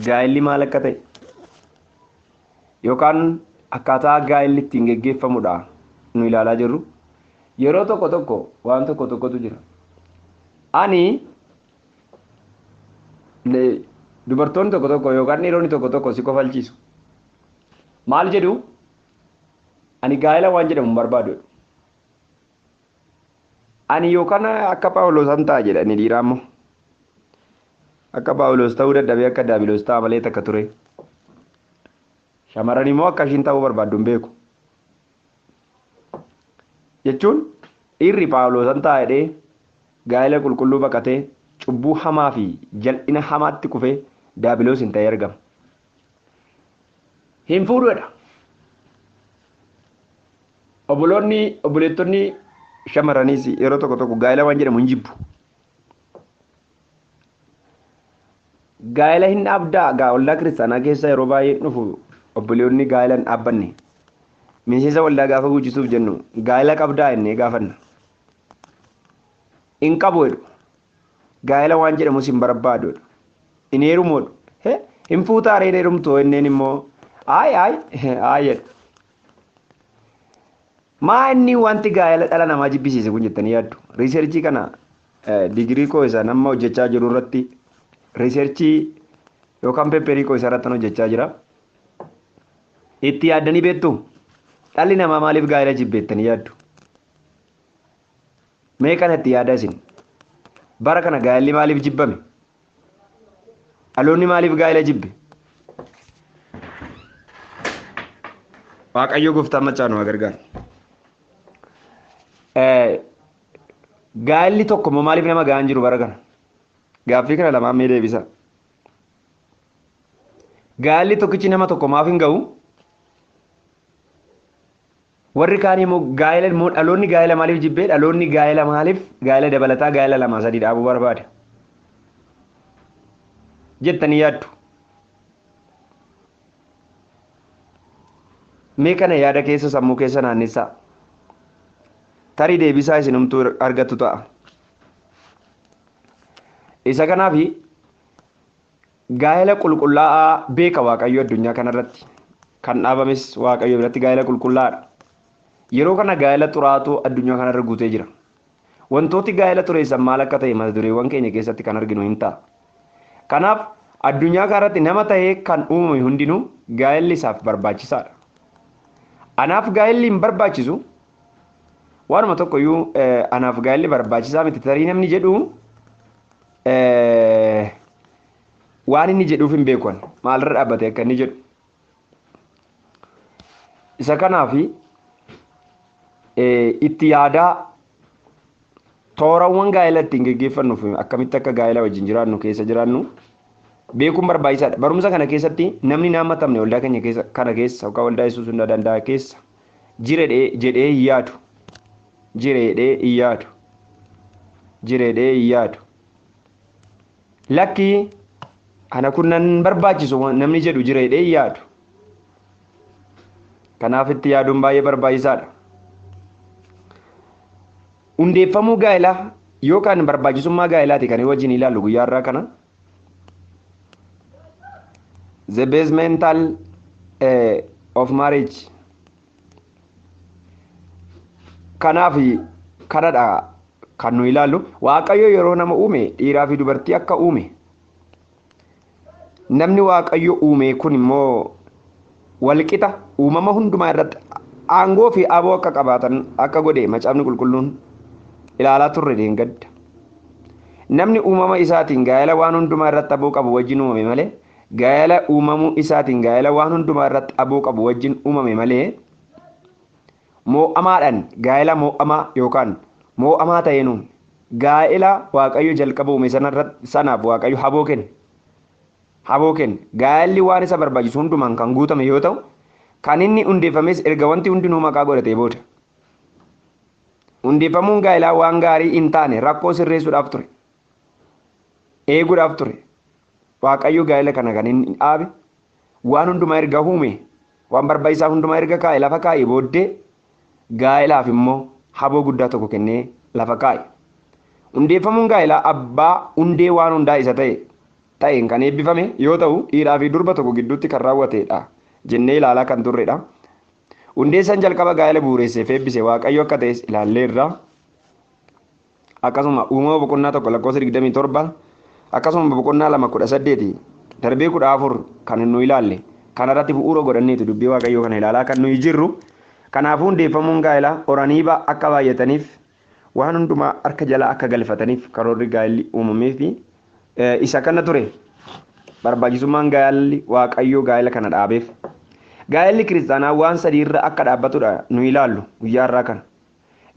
Gaa'elli maal akka ta'e yookaan akkaataa gaa'elli ittiin geggeeffamudha nu ilaalaa jirru. Yeroo tokko tokko waan tokko tokkotu jira. Ani dubartoonni tokko tokko yookaan dhiironni tokko tokko si kofalchiisu. Maal jedhu? Ani gaa'ela waan jedhamu hin barbaadu. Ani yookaan akka Phaawulosan ta'a jedha inni dhiiraa immoo. Akka Phaawulos ta'uu dadhabee akka Daabiloos ta'a malee takka ture. Shamarran immoo akka ishiin ta'uu barbaaddu hin beeku. Jechuun dhiirri Phaawulosan ta'a jedhee gaa'ela qulqulluu baqatee cubbuu hamaa fi jal'ina hamaatti kufee Daabiloos hin ta'ee argama. Hin fuudhuudha. Obboloonni obboleettonni shamarraniis yeroo tokko tokko gaa'ela waan jedhamu hin jibbu. Gaa'ela hin dhaabdaa gaa waldaa kiristaanaa keessa yeroo baay'ee dhufu obboleonni gaa'ela hin dhaabbanne. Miseensa waldaa gaafa guuchisuuf jennu gaa'ela qabdaa jennee gaafanna. Hin qabu jedhu. Gaa'ela waan jedhamus hin barbaadu jedhu. Hin heerumu jedhu. Hin fuutaa ree heerumtu jenneen immoo ayi ayi ayi jedhu. Maa inni wanti gaa'ela dhala namaa jibbisiise kun jettanii yaaddu? Riiserchii kana digirii koo isa nama hojjechaa jiru irratti riiserchii yookaan peperii koo isa irratti hojjechaa jira. Itti yaaddanii beektu? Dhalli namaa maaliif gaa'ela jibbeettanii yaaddu? Mee kana itti yaada isin? Bara kana gaa'elli maaliif jibbame? Dhaloonni maaliif gaa'ela jibbe? Waaqayyo gooftaan macaa nu haa gargaaru. Gaa'elli tokko immoo maaliif nama ga'aan jiru bara kana? Gaaffii kana lamaan mee deebisa. Gaa'elli tokkichi nama tokko maaf hin ga'u? Warri kaan immoo gaa'ela immoo dhaloonni gaa'ela maaliif jibbee? Dhaloonni gaa'ela maaliif gaa'ela dabalataa gaa'ela 2 3 dhaabuu barbaada? Jettanii yaaddu. Mee kana yaada keessa sammuu keessa naannessaa. Tarii deebisaa isinumtuu argattu ta'a. Isa kanaaf gaa'ela qulqullaa'aa beeka Waaqayyo addunyaa kanarratti. Kan dhaabames Waaqayyo biratti gaa'ela qulqullaa'aadha. Yeroo kana gaa'ela xuraa'aatu addunyaa kanarra guutee jira. Wantooti gaa'ela xureessan maal akka ta'e mata dureewwan keenya keessatti kan arginu hin ta'a. Kanaaf addunyaa kanarratti nama ta'ee kan uumame hundinuu gaa'elli isaaf barbaachisaadha. Anaaf gaa'elli hin barbaachisu. Waanuma tokkoyyuu anaaf gaa'elli barbaachisaa miti tarii namni jedhu waan inni jedhuuf hin beeku maalirra dhaabbate akka inni jedhu. Isa kanaaf itti yaadaa toorawwan gaa'ela ittiin geggeeffannuuf akkamitti akka gaa'ela wajjin jiraannu keessa jiraannu beekuun barbaachisaadha. Barumsa kana keessatti namni nama tamne waldaa keenya keessa kana keessa yookaan waldaa Yesuus hunda danda'a keessa jira jedhee hin yaadu. Jireedhee hin yaadu. Jireedhee hin yaadu. Lakkii ana kun nan barbaachisu namni jedhu jireedhee hin yaadu. Kanaaf itti yaaduun baay'ee barbaachisaadha. Hundeeffamuu gaa'elaa yookaan barbaachisummaa gaa'elaati kan wajjin ilaallu guyyaa har'aa kana. The basemental of marriage. Kanaaf kanadha kan nu ilaallu. Waaqayyo yeroo nama uume dhiiraa fi dubartii akka uume. Namni Waaqayyo uume kun immoo walqixa uumama hundumaa irratti aangoo fi aboo akka qabaatan akka godhe macaafni qulqulluun ilaalaa turre deenggadda. Namni uumama isaatiin gaa'ela waan hundumaa irratti aboo qabu wajjin uumame malee gaa'ela uumamuu isaatiin gaa'ela waan hundumaa irratti aboo qabu wajjin uumame malee moo'amaadhaan gaa'ela moo'amaa yookaan moo'amaa ta'een uume. Gaa'ela Waaqayyo jalqaba uume sanaaf Waaqayyo haboo kenne. Haboo kenne. Gaa'elli waan isa barbaachisu hundumaan kan guutame yoo ta'u kan inni hundeeffames erga wanti hundinuu maqaa godhatee booda. Hundeeffamuun gaa'elaa waan gaarii hin taane rakkoo sirreessuudhaaf ture. Eeguudhaaf ture. Waaqayyo gaa'ela kana kan inni dhaabe waan hundumaa erga uume waan barbaachisaa hundumaa erga kaa'e lafa kaa'e booddee gaa'elaaf immoo haboo guddaa tokko kennee lafa kaa'e. Hundeeffamuun gaa'elaa abbaa hundee waan hundaa isa ta'e ta'een kan eebbifame yoo ta'u dhiiraa fi durba tokko gidduutti kan raawwatedha jennee ilaalaa kan turredha. Hundeessaan jalqaba gaa'ela bu'uuresseef eebbise Waaqayyo akka ta'es ilaalleerra. Akkasuma uumama boqonnaa 1 lakkoofsa 27 akkasuma boqonnaa 2 18 darbee 14 kan nu ilaalle kanarratti bu'uura godhanneetu dubbii Waaqayyoo kana ilaalaa kan nuyi jirru. Kanaafuu hundeeffamuun gaa'elaa horanii akka baay'ataniif waan hundumaa harka jalaa akka galfataniif karoorri gaa'elli uumamee fi isa kana ture barbaachisummaan gaa'elli Waaqayyoo gaa'ela kana dhaabeef. Gaa'elli kiristaanaa waan sadiirra akka dhaabbatudha nu ilaallu guyyaa har'aa kana.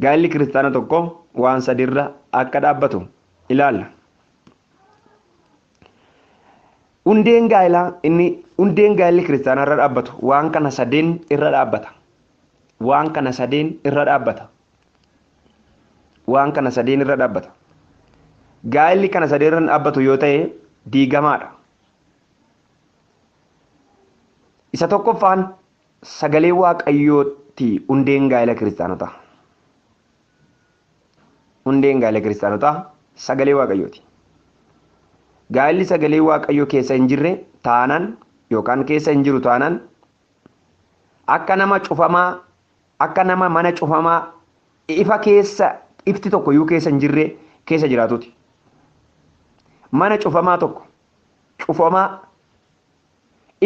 Gaa'elli kiristaana tokko waan sadiirra akka dhaabbatu ilaalla. Hundeen gaa'elaa inni hundeen gaa'elli kiristaanaa irra dhaabbatu waan kana sadeen irra dhaabbata. Waan kana sadeen irra dhaabbata. Waan kana sadeen irra dhaabbata. Gaa'elli kana sadeen irra dhaabbatu yoo ta'e diigamaadha. Isa tokkoffaan sagalee Waaqayyooti hundeen gaa'ela kiristaanotaa. Hundeen gaa'ela kiristaanotaa sagalee Waaqayyooti. Gaa'elli sagalee Waaqayyoo keessa hin jirre taanaan yookaan keessa hin jiru taanaan akka nama cufamaa akka nama mana cufamaa ifa keessa ifti tokko iyyuu keessa hin jirre keessa jiraatuti. Mana cufamaa tokko cufamaa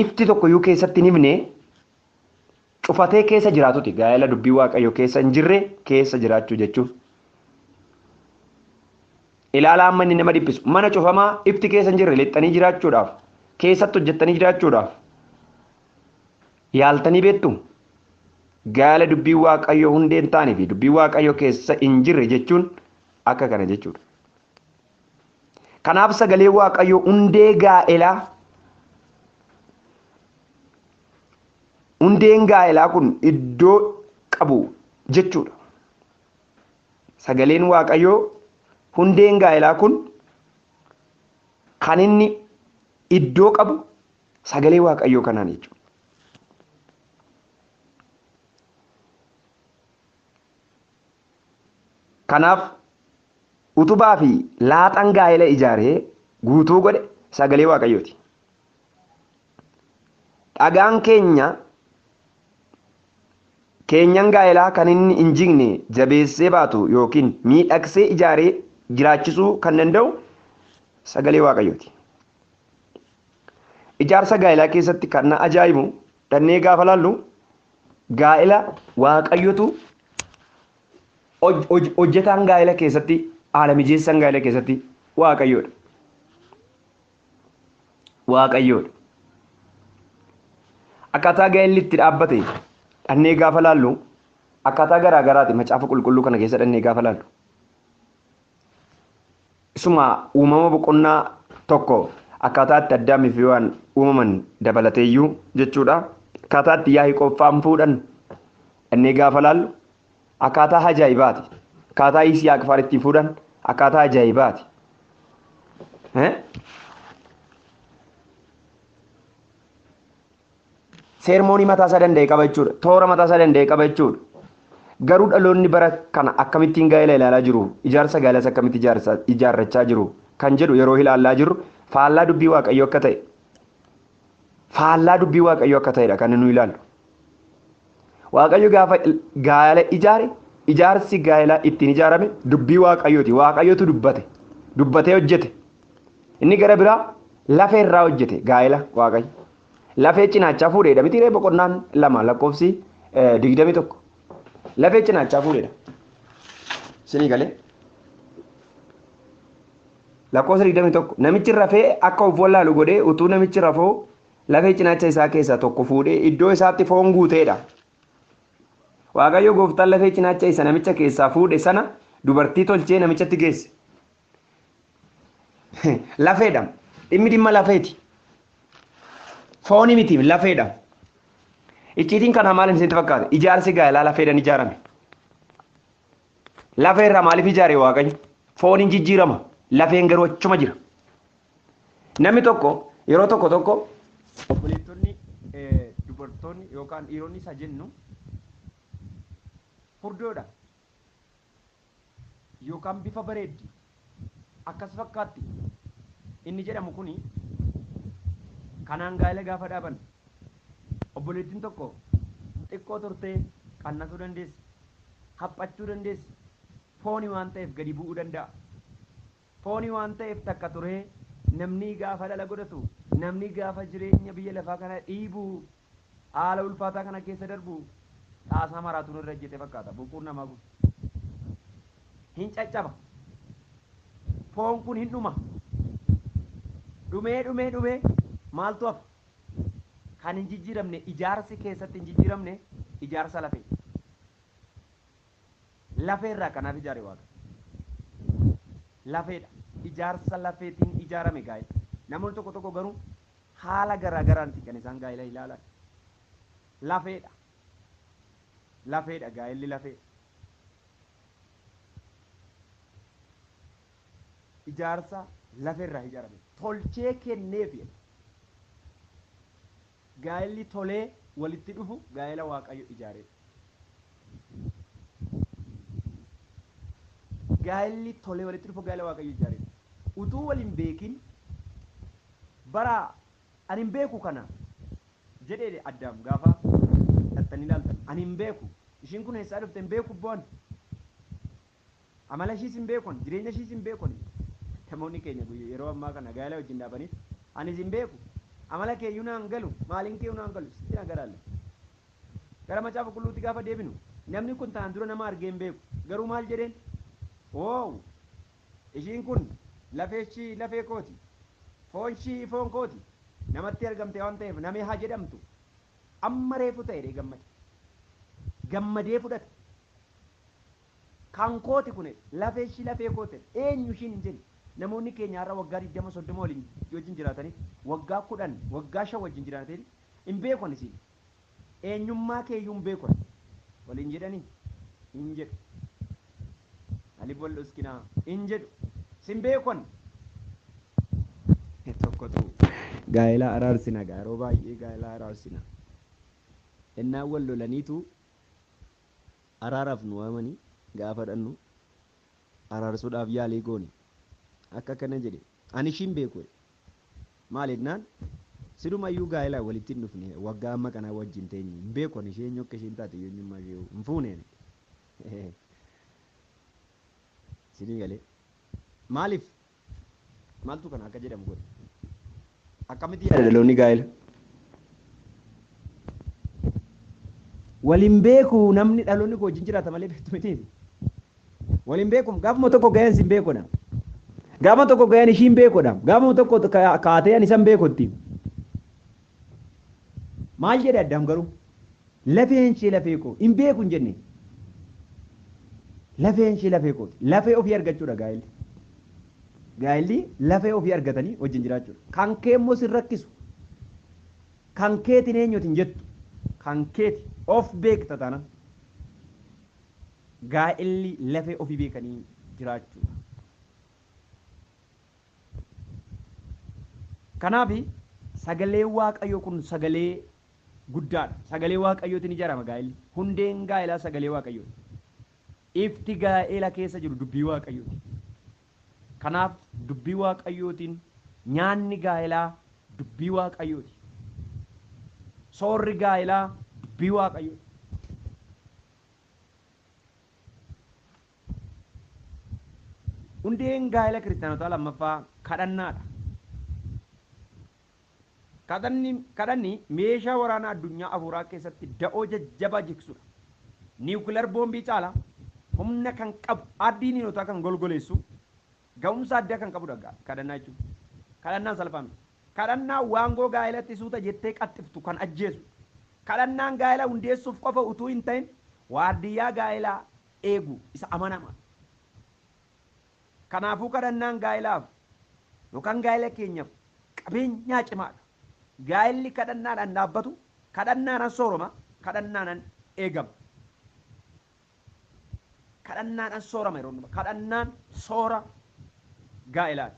ifti tokko iyyuu keessatti hin himne cufatee keessa jiraatuti. Gaa'ela dubbii Waaqayyoo keessa hin jirre keessa jiraachuu jechuun. Ilaalaa amma inni nama dhiphisu mana cufamaa ifti keessa hin jirre lixxanii jiraachuudhaaf keessatti hojjettanii jiraachuudhaaf yaaltanii beektu. Gaa'ela dubbii Waaqayyoo hundee hin taane fi dubbii Waaqayyoo keessa hin jirre jechuun akka kana jechuudha. Kanaaf sagalee Waaqayyoo hundee gaa'elaa hundeen gaa'elaa kun iddoo qabu jechuudha. Sagaleen Waaqayyoo hundeen gaa'elaa kun kan inni iddoo qabu sagalee Waaqayyoo kanaan jechuudha. Kanaaf utubaa fi laaxaan gaa'ela ijaaree guutuu godhe sagalee Waaqayyooti. Dhagaan keenya keenyan gaa'elaa kan inni hin jigne jabeessee baatu yookiin miidhagsee ijaaree jiraachisuu kan danda'u sagalee Waaqayyooti. Ijaarsa gaa'elaa keessatti kan na ajaa'ibu dhannee gaafa laallu gaa'ela Waaqayyotu hojjetaan gaa'ela keessatti haala mijeessaan gaa'ela keessatti Waaqayyoodha. Waaqayyoodha. Akkaataa gaa'elli itti dhaabbate dhannee gaafa laallu akkaataa garaa garaati macaafa qulqulluu kana keessa dhannee gaafa laallu. Isuma uumama boqonnaa 1 akkaataa itti Addaamii fi Hewaan uumaman dabalateeyyuu jechuudha. Akkaataa itti Yaaqoob faan fuudhan dhannee gaafa laallu akkaataa ajaa'ibaati. Akkaataa Yisihaaq faan ittiin fuudhan akkaataa ajaa'ibaati. Seermoonii mataa isaa danda'e qaba jechuudha. Toora mataa isaa danda'e qaba jechuudha. Garuu dhaloonni bara kana akkamittiin gaa'ela ilaalaa jiru? Ijaarsa gaa'elas akkamitti ijaarrachaa jiru? Kan jedhu yeroo ilaalaa jirru faallaa dubbii Waaqayyoo akka ta'e. Faallaa dubbii Waaqayyoo akka ta'edha kan nu ilaallu. Waaqayyo gaafa gaa'ela ijaare ijaarsi gaa'elaa ittiin ijaarame dubbii Waaqayyooti. Waaqayyotu dubbate. Dubbatee hojjete. Inni gara biraa lafee irraa hojjete gaa'ela Waaqayyo. Lafee cinaachaa fuudheedha miti ree boqonnaan 2 lakkoofsi 21. Lafee cinaachaa fuudheedha. Isinii galee? Lakkoofsa 21 namichi rafee akka of wallaalu godhee utuu namichi rafoo lafee cinaacha isaa keessaa tokko fuudhee iddoo isaatti foon guuteedha. Waaqayyo gooftaan lafee cinaacha isa namicha keessaa fuudhe sana dubartii tolchee namichatti geesse. Lafeedha. Dhimmi dhimma lafeeti. Fooni miti lafeedha. Icciitiin kanaa maal isinitti fakkaata? Ijaarsi gaa'elaa lafeedhaan ijaarame. Lafee irraa maaliif ijaare Waaqayyo? Fooniin jijjiirama. Lafeen garuu achuma jira. Namni tokko yeroo tokko tokko obboleettonni dubartoonni yookaan dhiironni isa jennu furdoodha yookaan bifa bareeddi akkas fakkaatti inni jedhamu kuni Kanaan gaa'ela gaafa dhaaban obboleettiin tokko xiqqoo turtee qannasuu dandeessi, haphachuu dandeessi, foonii waan ta'eef gadi bu'uu danda'a. Foonii waan ta'eef takka turee namni gaafa dhala godhatu, namni gaafa jireenya biyya lafaa kana dhiibu, haala ulfaataa kana keessa darbu, xaasaa maraatuun irra ejjete fakkaata. Boquun namaa kun hin caccaba. Foon kun hin dhuma. Dhumee dhumee dhumee maaltu hafa? Kan hin jijjiiramne, ijaarsi keessatti hin jijjiiramne, ijaarsa lafee. Lafee irraa kanaaf ijaare Waaqa. Lafeedha. Ijaarsa lafeetiin ijaarame gaa'ela. Namoonni tokko tokko garuu haala garaa garaanti kan isaan gaa'ela ilaalan. Lafeedha. Lafeedha gaa'elli lafee. Ijaarsa lafeerraa ijaarame. Tolchee kenneef jedha. Gaa'elli tolee walitti dhufu gaa'ela Waaqayyo ijaareedha. Gaa'elli tolee walitti dhufu gaa'ela Waaqayyo ijaareedha. Utuu wal hin beekin bara ani hin beeku kana jedhee Addaam gaafa dhattanii ilaaltan, ani hin beeku, ishiin kun eessaa dhufte hin beeku, bu'an amala ishiis hin beeku, jireenya ishiis hin beeku. Namoonni keenya yeroo ammaa kana gaa'ela wajjin dhaabaniif anis hin beeku, amala keeyyuu naan galu, maaliin keeyyuu naan galu sitti na garaalle. Gara Macaafa Qulqulluutti gaafa deebinu, namni kun tanaan dura nama argee hin beeku, garuu maal jedheen? Woow, ishiin kun lafee ishii lafee kooti, foon ishii foon kooti, namatti argamte waan ta'eef namee haa jedhamtu, amma reefu ta'e gammade, gammadee fudhate. Kan kooti kun lafee ishii lafee kooti, eenyu ishiin hin jenne. Namoonni keenya har'a waggaa 20 30 waliin wajjin jiraatanii, waggaa 10 waggaa 5 wajjin jiraatanii hin beekan, isiin eenyummaa keeyyuu hin beekan waliin jedhanii hin jedhu. Alif wal uskinaa hin jedhu, sin beekan. Tokkotu gaa'ela araarsina, yeroo baay'ee gaa'ela araarsina. Innaan wal lolaniitu araaraaf nu waamanii, gaafa dhannu araarsuudhaaf yaalii goone. Akka kana jedhe, ani ishiin beeku. Maal jennaan, sirumayyuu gaa'ela walitti hin dhufne, waggaa amma kanaa wajjin teenye, hin beeku ani ishee, eenyu akka isheen taate, eenyummaa ishee hin fuune. Sinii galee? Maaliif, maaltu kana akka jedhamu godhe? Akkamitti yaada dhaloonni gaa'ela? Waliin beeku namni, dhaloonni koo wajjin jiraata malee beektu miti. Waliin beeku, gaafuma tokko ga'een sin beekudha. Gaafa tokko ga'een ishiin beekudha. Gaafuma tokko kaatee ani isan beekutti. Maal jedhe Addaam garuu? Lafeen ishee lafee koo, hin beeku hin jenne. Lafeen ishee lafee kooti. Lafee ofii argachuudha gaa'elli. Gaa'elli lafee ofii argatanii wajjin jiraachuudha. Kan kee immoo sin rakkisu. Kan keetiin eenyuutiin jettu. Kan keeti of beekta taanaan. Gaa'elli lafee ofii beekanii jiraachuudha. Kanaaf sagalee Waaqayyoo kun sagalee guddaadha. Sagalee Waaqayyootiin ijaarama gaa'elli. Hundeen gaa'elaa sagalee Waaqayyooti. Ifti gaa'ela keessa jiru dubbii Waaqayyooti. Kanaaf dubbii Waaqayyootiin nyaanni gaa'elaa dubbii Waaqayyooti. Soorri gaa'elaa dubbii Waaqayyooti. Hundeen gaa'ela kiristaanotaa lammaffaa kadhannaadha. Kadhanni meeshaa waraanaa addunyaa afuuraa keessatti da'oo jajjabaa jigsudha. Niwukilar boombii caala humna kan qabu, ardii diinotaa kan golgoleessu, ga'umsa addaa kan qabudha kadhannaa jechuun. Kadhannaan salphaa miti. Kadhannaan waangoo gaa'elatti suuta jettee qaxxiftu kan ajjeesu. Kadhannaan gaa'ela hundeessuuf qofa utuu hin ta'in waardiyyaa gaa'elaa eegu isa amanama. Kanaafuu kadhannaan gaa'elaaf yookaan gaa'ela keenyaaf qabeenyaa cimaadha. Gaa'elli kadhannaadhaan dhaabbatu, kadhannaadhaan sooroma, kadhannaadhaan eegama. Kadhannaadhaan soorama yeroo hundumaa. Kadhannaan soora gaa'elaati.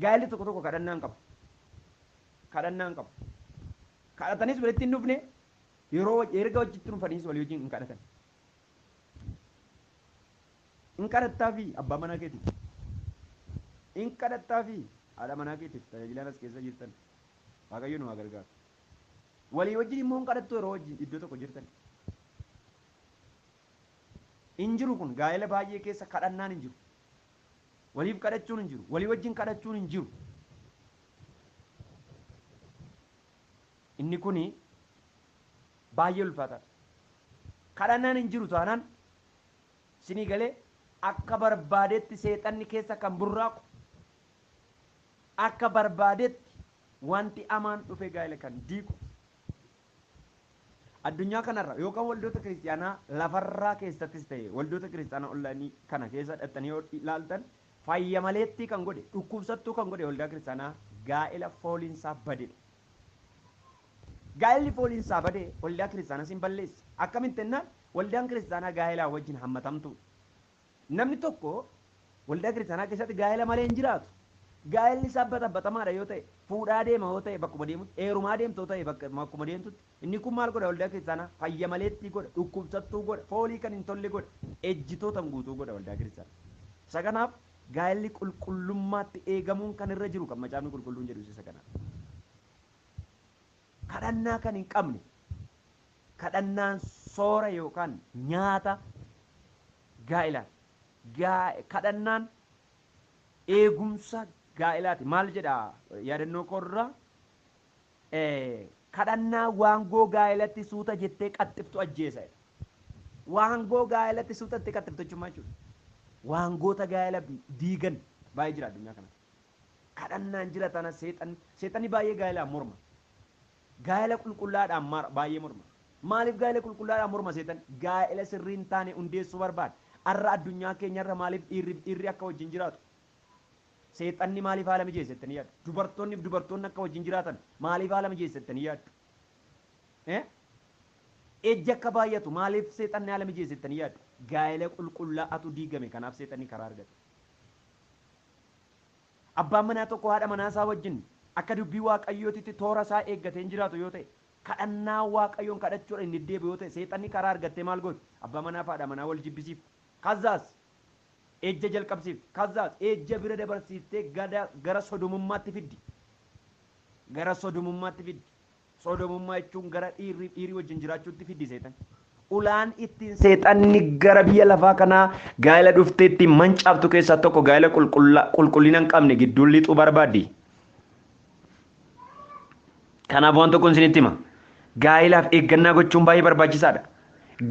Gaa'elli tokko tokko kadhannaan qabu. Kadhannaan qabu. Kadhatanis walitti hin dhufne, yeroo erga wajjitti dhufaniis walii wajjin hin kadhatan. Hin kadhattaa fi abbaa manaa keetii. Hin kadhattaa fi Haadha manaa keetiif tajaajilaan as keessa jirtan. Waaqayyo nu haa gargaaru. Walii wajjin immoo hin kadhattu yeroo wajjin iddoo tokko jirtan. Hin jiru kun gaa'ela baay'ee keessa kadhannaan hin jiru. Waliif kadhachuun hin jiru. Walii wajjin kadhachuun hin jiru. Inni kuni baay'ee ulfaataadha. Kadhannaan hin jiru taanaan sinii galee akka barbaadetti seexanni keessa kan burraaqu, akka barbaadetti wanti amaan dhufe gaa'ela kan diigu. Addunyaa kanarra yookaan waldoota kiristaanaa lafarraa keessattis ta'e waldoota kiristaanaa onlaayinii kana keessa dhattanii yoo ilaaltan fayya maleettii kan godhe, dhukkubsattuu kan godhe waldaa kiristaanaa gaa'ela fooliinsaa badedha. Gaa'elli fooliinsaa bade waldaa kiristaanaa sin balleessa. Akkamitti jennaan waldaan kiristaanaa gaa'elaa wajjin hammatamtu. Namni tokko waldaa kiristaanaa keessatti gaa'ela malee hin jiraatu. Gaa'elli isaa baxabaxamaadha yoo ta'e, fuudhaa deema yoo ta'e bakkuma deemutti, heerumaa deemtu yoo ta'e bakkuma deemtutti, inni kun maal godha waldaa kiristaanaa? Fayya maleettii godha, dhukkubsattuu godha, foolii kan hin tolle godha, ejjitootan guutuu godha waldaa kiristaanaa. Isa kanaaf gaa'elli qulqullummaatti eegamuun kan irra jiru kan macaafni qulqulluun jedhu isa kanaaf. Kadhannaa kan hin qabne, kadhannaan soora yookaan nyaata gaa'elaati. Kadhannaan eegumsa gaa'elaati. Maal jedha yaadannoo koorraa? Kadhannaa waangoo gaa'elatti suuta jettee qaxxiftu ajjeesa. Waangoo gaa'elatti suuta jettee qaxxiftu jechuun maal jechuudha? Waangoota gaa'ela diigan baay'ee jira addunyaa kana. Kadhannaan jira tana seexanni baay'ee gaa'elaan morma. Gaa'ela qulqullaadhaan baay'ee morma. Maaliif gaa'ela qulqullaadhaan morma seexanni? Gaa'ela sirrii hin taane hundeessuu barbaada. Har'a addunyaa keenyarra maaliif dhiirri akka wajjin jiraatu? Seexanni maaliif haala mijeessa jettanii yaaddu? Dubartoonni fi dubartoonni akka wajjin jiraatan maaliif haala mijeessa jettanii yaaddu? Ejji akka baay'atu maaliif seexanni haala mijeessa jettanii yaaddu? Gaa'ela qulqullaa'atu diigame, kanaaf seexanni karaa argate. Abbaan manaa tokko haadha manaa isaa wajjin akka dubbii waaqayyootitti toora isaa eeggatee hin jiraatu yoo ta'e, kadhannaa waaqayyoon kadhachuudhaan inni deddeebi'u yoo ta'e, seexanni karaa argattee maal gooti? Abbaa manaa fi haadha manaa wal jibbisiifti. Kazaas ejja jalqabsiifti. Kazaas ejja bira dabarsiiftee gara sodomummaatti fiddi. Gara sodomummaatti fiddi. Sodomummaa jechuun gara dhiirri wajjin jiraachuutti fiddi seexanni. Ulaan ittiin seexanni gara biyya lafaa kanaa gaa'ela dhuftee ittiin mancaaftu keessaa tokko gaa'ela qulqullina hin qabne gidduun lixuu barbaaddi. Kanaaf waan tokkoon isinitti hima. Gaa'elaaf eeggannaa gochuun baay'ee barbaachisaadha.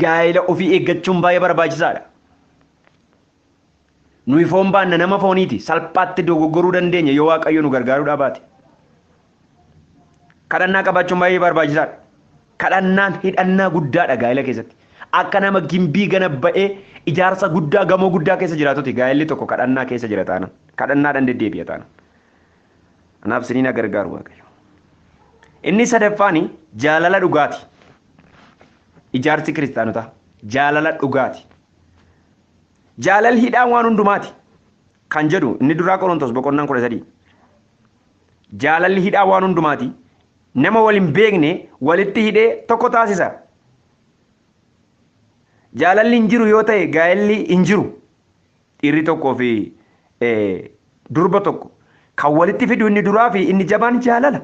Gaa'ela ofii eeggachuun baay'ee barbaachisaadha. Nuyi foon baanna nama fooniiti. Salphaatti dogoggoruu dandeenya yoo Waaqayyo nu gargaaruu baate. Kadhannaa qabaachuun baay'ee barbaachisaadha. Kadhannaan hidhannaa guddaadha gaa'ela keessatti. Akka nama gimbii gana ba'ee ijaarsa guddaa gamoo guddaa keessa jiraatuti gaa'elli tokko kadhannaa keessa jira taana. Kadhannaadhaan deddeebi'a taana. Kanaaf isiniin haa gargaaru Waaqayyo. Inni sadaffaani jaalala dhugaati. Ijaarsi kiristaanotaa jaalala dhugaati. Jaalalli hidhaan waan hundumaati kan jedhu inni duraa Qorontos boqonnaan 13. Jaalalli hidhaa waan hundumaati. Nama wal hin beekne walitti hidhee tokko taasisa. Jaalalli hin jiru yoo ta'e gaa'elli hin jiru. Dhiirri tokkoo fi durba tokko kan walitti fidu inni duraa fi inni jabaan jaalala.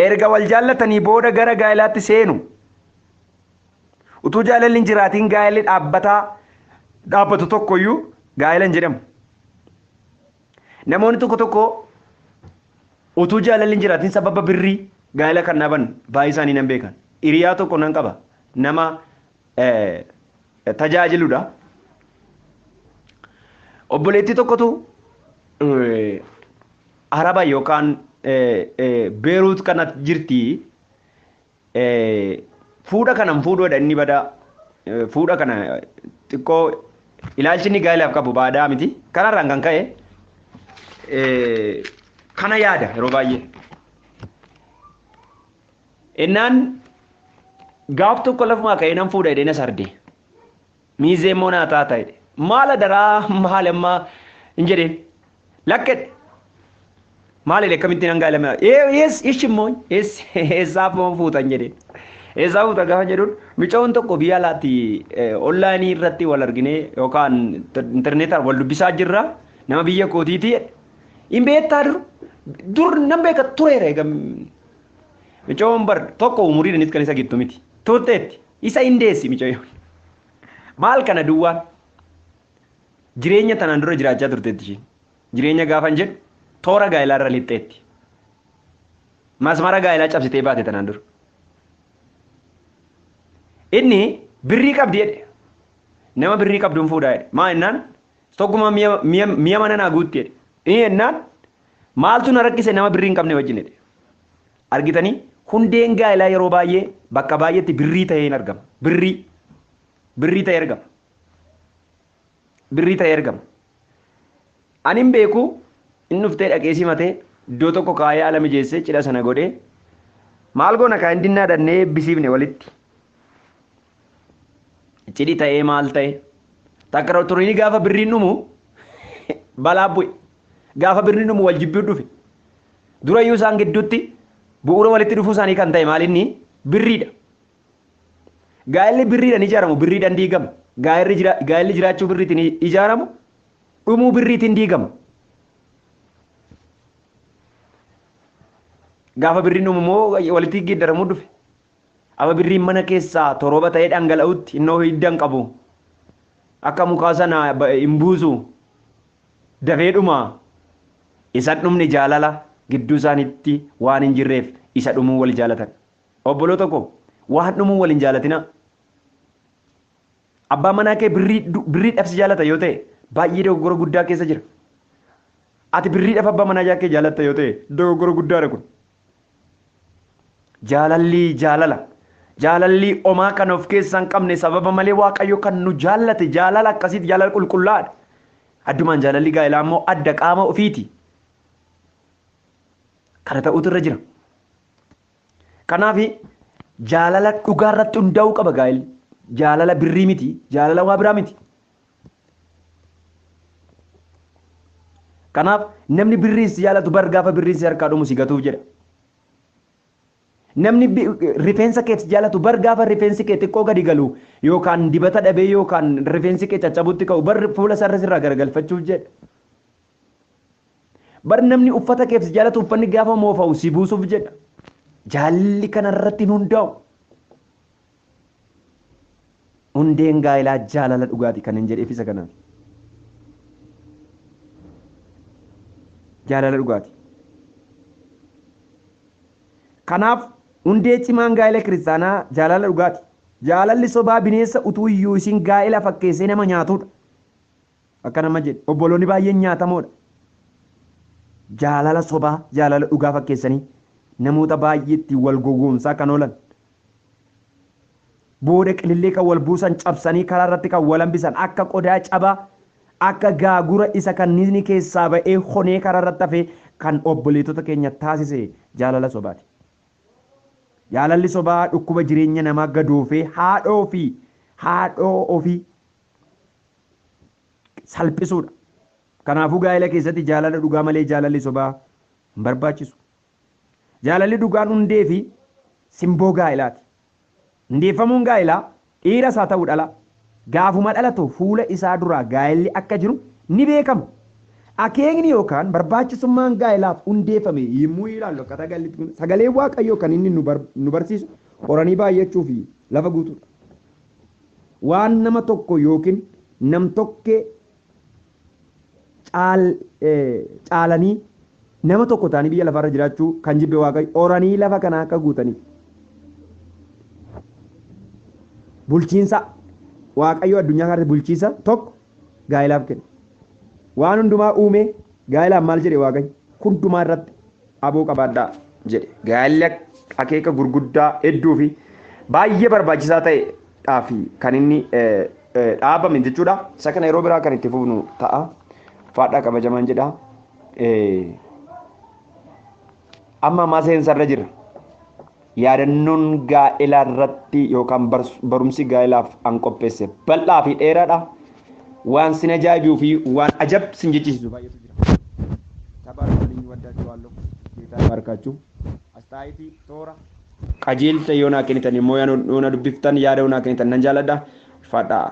Erga wal jaallatanii booda gara gaa'elaatti seenu. Utuu jaalalli hin jiraatiin gaa'elli dhaabbatu tokkoyyuu gaa'ela hin jedhamu. Namoonni tokko tokko utuu jaalalli hin jiraatiin sababa birrii gaa'ela kan dhaaban baay'ee isaanii nan beekan. Hiriyaa tokko nan qaba. Nama tajaajiludha. Obboleettii tokkotu Araba yookaan Beeruut kana jirti. Fuudha kanan fuudhuudha inni badaa. Fuudha kana xiqqoo ilaalchi inni gaa'elaaf qabu baadaa miti. Kanarraan kan ka'e kana yaada yeroo baay'ee. Innaan gaaf tokko lafumaa ka'ee nan fuudha jedhee na sarde. Miizee immoo naa taata jedhe. Maal adaraa maal ammaa hin jedheen. Lakkedhe. Maal jedhe akkamittiin hanga ilama. Ees ishi immoo eessaaf moo fuutan jedheen. Eessaa fuutan gaafa jedhuun micoon tokko biyya alaatti onlaayinii irratti wal arginee yookaan intarneetaan wal dubbisaa jirra. Nama biyya kootiiti jedhe. Hin beektaa dur nan beeka tureera egaa. Micoon bar tokko umuriidhaanis kan isa gittu miti. Turteetti isa hin deessi micoon. Maal kana duwwaan jireenya tanaan dura jiraachaa turteetti isheen. Jireenya gaafan jedhu toora gaa'elaa irra lixxeetti. Masmara gaa'elaa cabsitee baate tanaan dura. Inni birrii qabdi jedhe. Nama birrii qabduun fuudhaa jedhe. Maa jennaan tokkuma mi'a mana naa guutti jedhe. Inni jennaan maaltu na rakkise nama birrii hin qabne wajjin jedhe. Argitanii hundeen gaa'elaa yeroo baay'ee bakka baay'eetti birrii ta'ee hin argama. Birrii ta'ee argama. Birrii ta'ee argama. Ani hin beeku inni dhuftee dhaqee simatee iddoo tokko kaayee haala mijeessee cidha sana godhee maal goona kaa hindinnaa dhannee eebbisiifne walitti. Cidhi ta'ee maal ta'e takka turiini gaafa birriin dhumu balaa bu'e gaafa birriin dhumu wal jibbuu dhufe durayyuu isaan gidduutti bu'uura walitti dhufuu isaanii kan ta'e maal inni birriidha. Gaa'elli birriidhaan ijaaramu birriidhaan diigama. Gaa'elli jiraachuu birriitiin ijaaramu dhumuu birriitiin diigama. Gaafa birriin dhumu immoo walitti geeddaramuu dhufe. Amma birriin mana keessaa torooba ta'ee dhangala'utti innoo hidda hin qabu. Akka mukaa sana hin buusu. Dafee dhuma. Isa dhumni jaalala gidduu isaaniitti waan hin jirreef isa dhumuu wal jaalatan. Obboloota koo waan dhumuu wal hin jaalatina. Abbaan manaa kee birriidhaaf si jaalata yoo ta'e baay'ee dogoggora guddaa keessa jira. Ati birriidhaaf abbaa manaa kee jaalatta yoo ta'e dogoggora guddaadha kun. Jaalalli jaalala. Jaalalli omaa kan of keessaa hin qabne sababa malee Waaqayyo kan nu jaallate jaalala akkasiiti jaalala qulqullaa'aadha. Addumaan jaalalli gaa'elaa immoo adda qaama ofiiti. Kana ta'utu irra jira. Kanaaf jaalala dhugaa irratti hundaa'uu qaba gaa'elli. Jaalala birrii miti, jaalala waa biraa miti. Kanaaf namni birrii si jaalatu bar gaafa birriin si harkaa dhumu si gatuuf jedha. Namni rifeensa kee si jaalatu bar gaafa rifeensi kee xiqqoo gadi galu yookaan dibata dhabee yookaan rifeensi kee caccabutti ka'u bar fuula isaarra sirraa garagalfachuuf jedha. Bar namni uffata kee si jaalatu uffanni gaafa moofa'u si buusuuf jedha. Jaalli kanarratti hin hundaa'u. Hundeen gaa'elaa jaalala dhugaati kan hin jedheef isa kanaaf. Jaalala dhugaati. Kanaaf hundee cimaan gaa'ela kiristaanaa jaalala dhugaati. Jaalalli sobaa bineensa utuu iyyuu isin gaa'ela fakkeessee nama nyaatudha. Akka nama jedhe obboloonni baay'een nyaatamoodha. Jaalala sobaa jaalala dhugaa fakkeessanii namoota baay'eetti wal gowwoomsaa kan oolan. Booda qilillee kan wal buusan cabsanii karaa irratti kan wal hambisan akka qodaa cabaa akka gaagura isa kanniisni keessaa ba'ee honee karaa irratti hafee kan obboleettota keenya taasise jaalala sobaati. Jaalalli sobaa dhukkuba jireenya namaa gadoofee haadhoo ofii salphisuudha. Kanaafuu gaa'ela keessatti jaalala dhugaa malee jaalalli sobaa hin barbaachisu. Jaalalli dhugaan hundee fi simboo gaa'elaati. Hundeeffamuun gaa'elaa dhiiras haa ta'u dhala. Gaafuma dhalatu fuula isaa duraa gaa'elli akka jiru ni beekama. Akeekni yookaan barbaachisummaan gaa'elaaf hundeeffame yommuu ilaallu akkaataa gaa'elli kun sagalee Waaqayyoo kan inni nu barsiisu horanii baay'achuu fi lafa guutuudha. Waan nama tokko yookiin nam tokkee caalanii nama tokko ta'anii biyya lafarra jiraachuu kan jibbe Waaqayyo horanii lafa kana akka guutaniif. Bulchiinsa Waaqayyo addunyaa kanatti bulchiinsa tokko gaa'elaaf kenne. Waan hundumaa uume gaa'elaan maal jedhe Waaqayyo? Hundumaa irratti aboo qabaadhaa jedhe. Gaa'elli akeeka gurguddaa hedduu fi baay'ee barbaachisaa ta'edhaa fi kan inni dhaabame jechuudha. Isa kana yeroo biraa kan itti fufnu ta'a. Faadhaa kabajamaan jedha. Amma ammaa seensarra jira. Yaadannoon gaa'elaa irratti yookaan barumsi gaa'elaaf an qopheesse bal'aa fi dheeraadha. Waan sin ajaa'ibuu fi waan ajab sin jechisiisu baay'eetu jira. Tabaaraka ወዳችኋለሁ። ጌታ ይባርካችሁ። አስተያየቲ toora qajeelcha yoo naa kennitan immoo yoo na dubbiftan yaada yoo naa kennitan nan jaalladha. Ulfaadhaa.